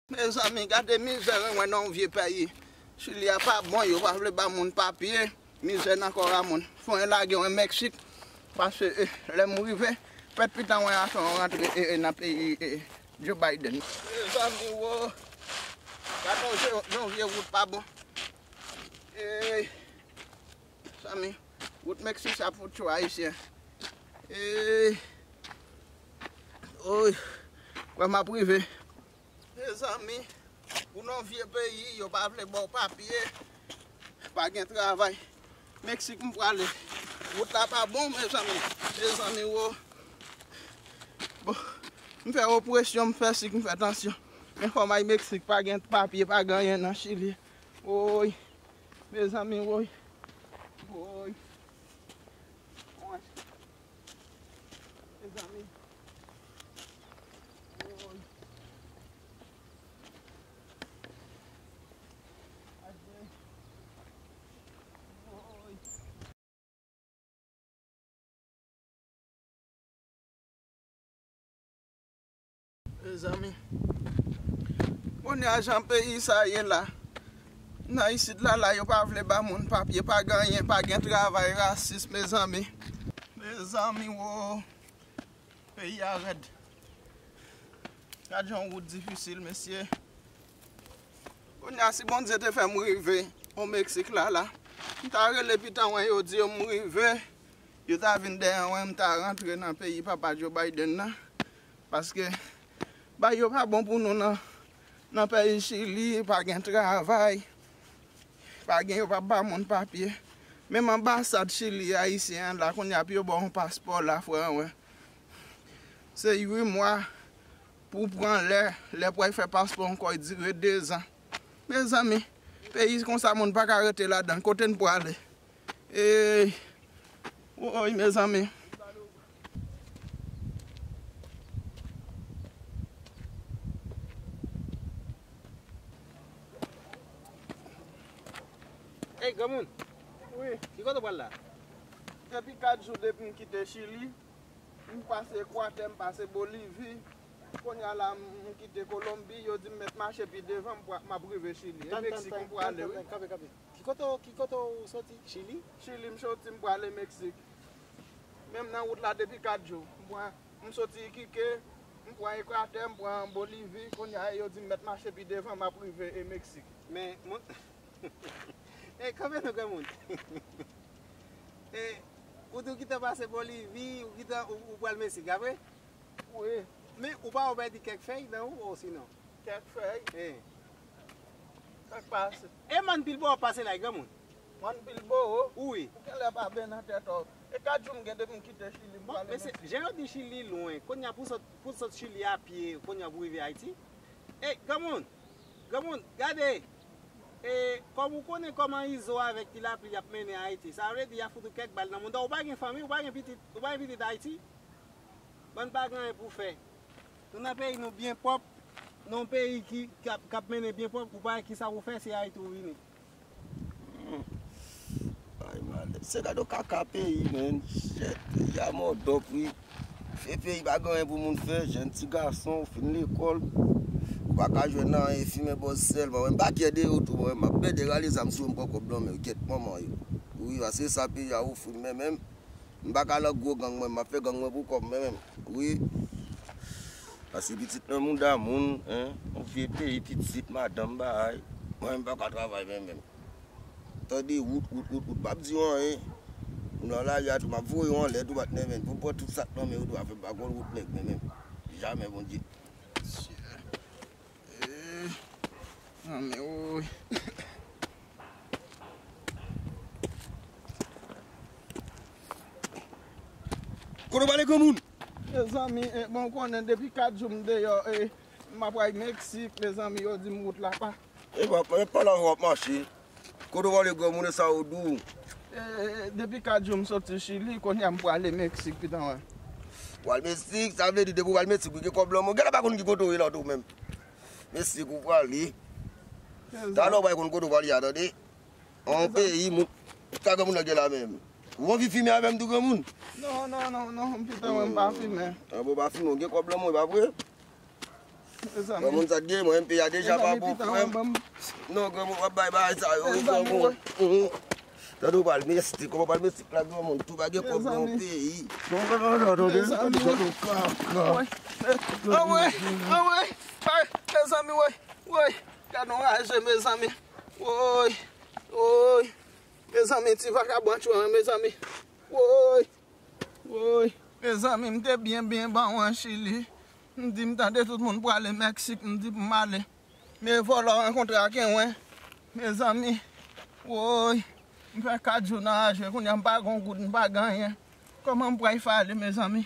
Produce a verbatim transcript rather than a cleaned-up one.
Mezanmi, gade mizè mwen wè nan yon vye peyi. Chili a pa bon, yo pa vle ba moun papye. Mizè nan kò a moun. Fò mwen lage mwen Meksik. Paske, eh, lè m rive, pèt pitan mwen a fè yon rantre, eh, eh, nan peyi, eh, Joe Biden. Mezanmi, wo. Gade yon vye, yon vye wout pa bon. Eh, zanmi, wout Meksik sa pou tchou ayisyen. Eh, oy, kwè m ap rive. Mezanmi, ou nan vye peyi, yo pa vle ba w papye, pa gen travay. Meksik m prale. Wout la pa bon, mezanmi. Mezanmi, wo. Bon, m fè opresyon, m fè sik, m fè tansyon. Men fò m al Meksik, pa gen papye, pa gen anyen nan Chili. Woy, mezanmi, woy. Woy. Woy. Mezanmi. Woy. Adye. Woy. Mezanmi, kounye a jan peyi sa ye la, nan isit la, la, yo pa vle ba moun papye, pa gen anyen, pa gen travay, rasis, mezanmi. Mezanmi, wo, peyi a rèd. Gad jan wout difisil, mesye. Kounye a, si Bondye te fè m rive o Meksik la, la, m ta rele pitan mwen, yo di yo m rive, yo ta vin dèyè mwen, m ta rantre nan peyi papa Joe Biden nan. Paske, bay yo pa bon pou nou nan, nan peyi Chili, pa gen travay, pa gen, yo pa ba moun papye. Menm anbasad Chili ayisyen an la, kounye a pou yo ba w yon paspò la, frè mwen. Se uit mwa pou w pran lè, lè pou w al fè paspò ankò, e dire dezan. Mezanmi, peyi konsa moun pa ka rete ladan l, kote n prale? Ey, woy, mezanmi. Ey, granmoun. Wi. Ki kote w pral la? Depi kat jou depi m kite Chili, m pase Ekwatè, m pase Bolivi. Kounye a la, m kite Kolonbi, yo di m mèt mache pi devan, m pra-, m ap rive Chili. E Meksik m prale, wi. Kanpe, kanpe. Ki kote w, ki kote w soti? Chili? Chili m soti, m prale Meksik. Menm nan wout la depi kat jou. M pran, m soti Iquique, m pran Ekwatè, m pran Bolivi. Kounye a, yo di m mèt mache pi devan, m ap rive e Meksik. Men, mwen, e, kanpe non, granmoun. E, ou di w gentan pase Bolivi, ou gentan, ou, ou pral Meksik, apre? Wi. Men ou pa wè w pèdi kèk fèy nan ou, osinon? Kèk fèy? E. Kèk pase. E mòn Bilbo w ap pase la, granmoun? Mòn Bilbo? Wi. Ou genlè pa byen nan tèt ou. E kat jou m gen depi m kite Chili, m prale Meksik. Bon, mesye, jan yo di Chili lwen, kounye a pou sot, pou sot Chili a pye, kounye a pou rive Ayiti. E, granmoun, granmoun, gade, e, kòm ou konnen kòman Izo avèk Ti Lapli ap mennen Ayiti, sa vle di y ap fout ou kèk bal nan mouda, ou pa gen fanmi, ou pa gen pitit, ou pa gen pitit Ayiti. Bann pa gen anyen pou fè. Nou nan peyi nou byen pwòp, nan yon peyi ki, k ap, k ap mennen byen pwòp, ou pa gen kisa pou fè, se Ayiti ou vini. Hmm. Ay, malè. Se gade yon kaka peyi, menn. Shit, peyi a mòdòp, wi. Fè peyi pa gen anyen pou moun fè, jèn ti gason, fin lekòl. Ou pa ka jwenn anyen, fimen bòz sèlman. Mwen m pa kyè de yo tou, mwen m ap plede rale zam sou yo, m pran kòb nan men yo, gyèt manman yo. Wi, paske sa peyi a ofri m, men menm. M pa ka nan gwo gang mwen, m ap fè gang mwen pou kò m mwen menm. Wi. Pase pitit nan mouda moun, en, yon vye peyi, pitit, madanm, bagay. Mwen menm m pa ka travay mwen menm. Tande wout, wout, wout, wout, m ap di w anyen. Ou nan lari a tou, m ap voye w anlè tou, patnè, menn. Pou m pran tout sa k nan men ou tou, afè m pa konn wout nèg mwen menm. Jamè, Bondye. Eh, anmè, woy. Kote w prale, granmoun? Mezanmi, eh, bon, ou konnen depi kat jou m deyò, eh, m ap pral Meksik, mezanmi, yo di m wout la pa. E pa, e pa la w ap mache. Kote w prale, granmoun, e sa yo di w? Eh, depi kat jou m soti Chili, kounye a m prale Meksik, pitan mwen. Pral Meksik, sa vle di depi w pral Meksik, ou gen kòb nan men w. Genlè pa konn ki kote w ye la tou menm. Meksik ou prale. Talè w pa konn kote w prale a, tande. Yon peyi, moun, ka granmoun nan gen la menm. Ou anvi fimen avè m tou, granmoun? Non, non, non, non, pitan mwen m pa fimen. An bon, pa fimen, ou gen kòb nan men w, e pa vre? Granmoun sa t gen, mwen menm peyi a deja pa bon pou mwen. Non, granmoun, w ap bay bagay sa yo, wi, granmoun. Tande w pral mestik, kòman pral mestik la, granmoun, tou pa gen kòb nan yon peyi. Anwey, anwey, anwey, mezanmi, woy, woy, gade yon raje, mezanmi, woy, woy, mezanmi, ti vakabon an tchwe mwen, mezanmi, woy, woy, mezanmi, m te byen, byen ban w an Chili, m di m tande tout moun prale Meksik, m di pou m ale. Men vòlò rankontre ak en wen. Mezanmi, woy, m fè kat jou nan raje, kounye a m pa gon goud, m pa gen anyen. Kòman m pral fè ale, mezanmi?